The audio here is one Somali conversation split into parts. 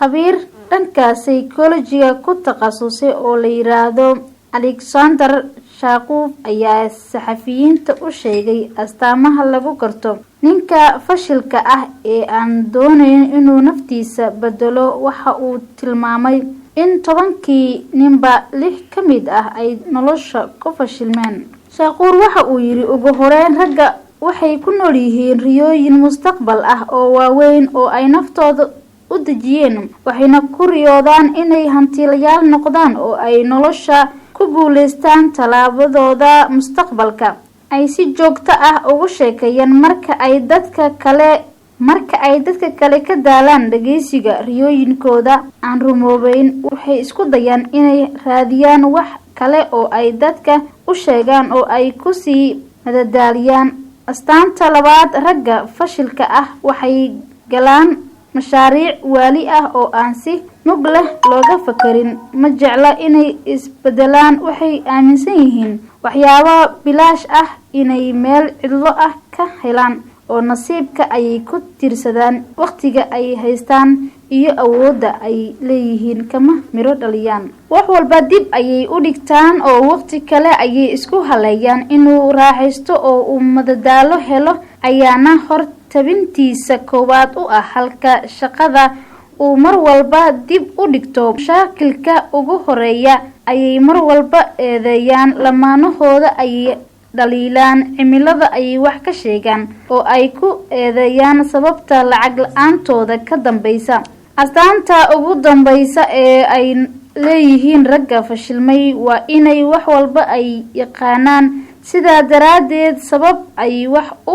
Khabiir dhanka psychology-ga ku takhasusay oo la yiraahdo Alexander Shaquuf ayaa saxafiyiinta u sheegay astaamaha lagu garto ninka fashilka ah ee aan doonayn inuu naftiisa bedelo. Waxa uu tilmaamay in 10-kii ninba lix ka mid ah ay nolosha ku fashilmeen. Shaaquur waxa uu yiri: "Ugu horeyn, ragga waxay ku nool yihiin riyooyin mustaqbal ah oo waaweyn oo ay naftooda u dejiyeen, waxayna ku riyoodaan inay hantiilayaal noqdaan oo ay nolosha ku guuleystaan. Tallaabadooda mustaqbalka ay si joogto ah ugu sheekeeyaan. Marka ay dadka kale ka daalaan dhageysiga riyooyinkooda aan rumoobeyn, waxay isku dayaan inay raadiyaan wax kale oo ay dadka u sheegaan oo ay kusii madadaaliyaan." Astaanta labaad, ragga fashilka ah waxay galaan mashaariic waali ah oo aan si mug leh looga fakarin. Ma jecla inay isbedelaan. Waxay aaminsan yihiin waxyaabo bilaash ah inay meel cidlo ah ka helaan oo nasiibka ayay ku tiirsadaan. Waqtiga ay haystaan iyo awoodda ay leeyihiin kama miro dhaliyaan. Wax walba dib ayay u dhigtaan oo waqti kale ayay isku haleeyaan. Inuu raaxaysto oo uu madadaalo helo ayaana hor tabintiisa koowaad u ah, halka shaqada uu mar walba dib u dhigto. Mashaakilka ugu horeeya ayay mar walba eedeeyaan, lamaanahooda ayay dhaliilaan, cimilada ayay wax ka sheegaan oo ay ku eedeeyaan sababta lacag la-aantooda ka dambeysa. Astaanta ugu dambeysa ee ay leeyihiin ragga fashilmay waa inay wax walba ay yaqaanaan, sidaa daraaddeed sabab ay wax u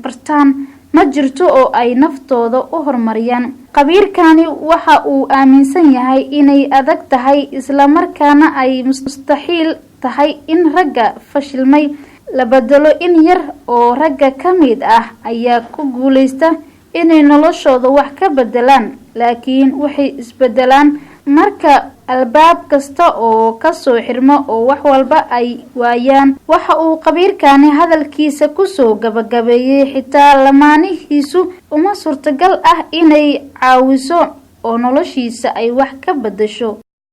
bartaan ma jirto oo ay naftooda u horumariyaan. Khabiirkani waxa uu aaminsan yahay inay adag tahay, islamarkaana ay mustaxiil tahay in ragga fashilmay la bedelo. In yar oo ragga ka mid ah ayaa ku guuleysta inay noloshooda wax ka bedelaan, laakiin waxay isbedelaan marka albaab kasta oo kasoo xirmo oo wax walba ay waayaan. Waxa uu khabiirkani hadalkiisa kusoo gabagabeeyey: xitaa lamaanihiisu uma suurtagal ah inay caawiso oo noloshiisa ay wax ka bedesho.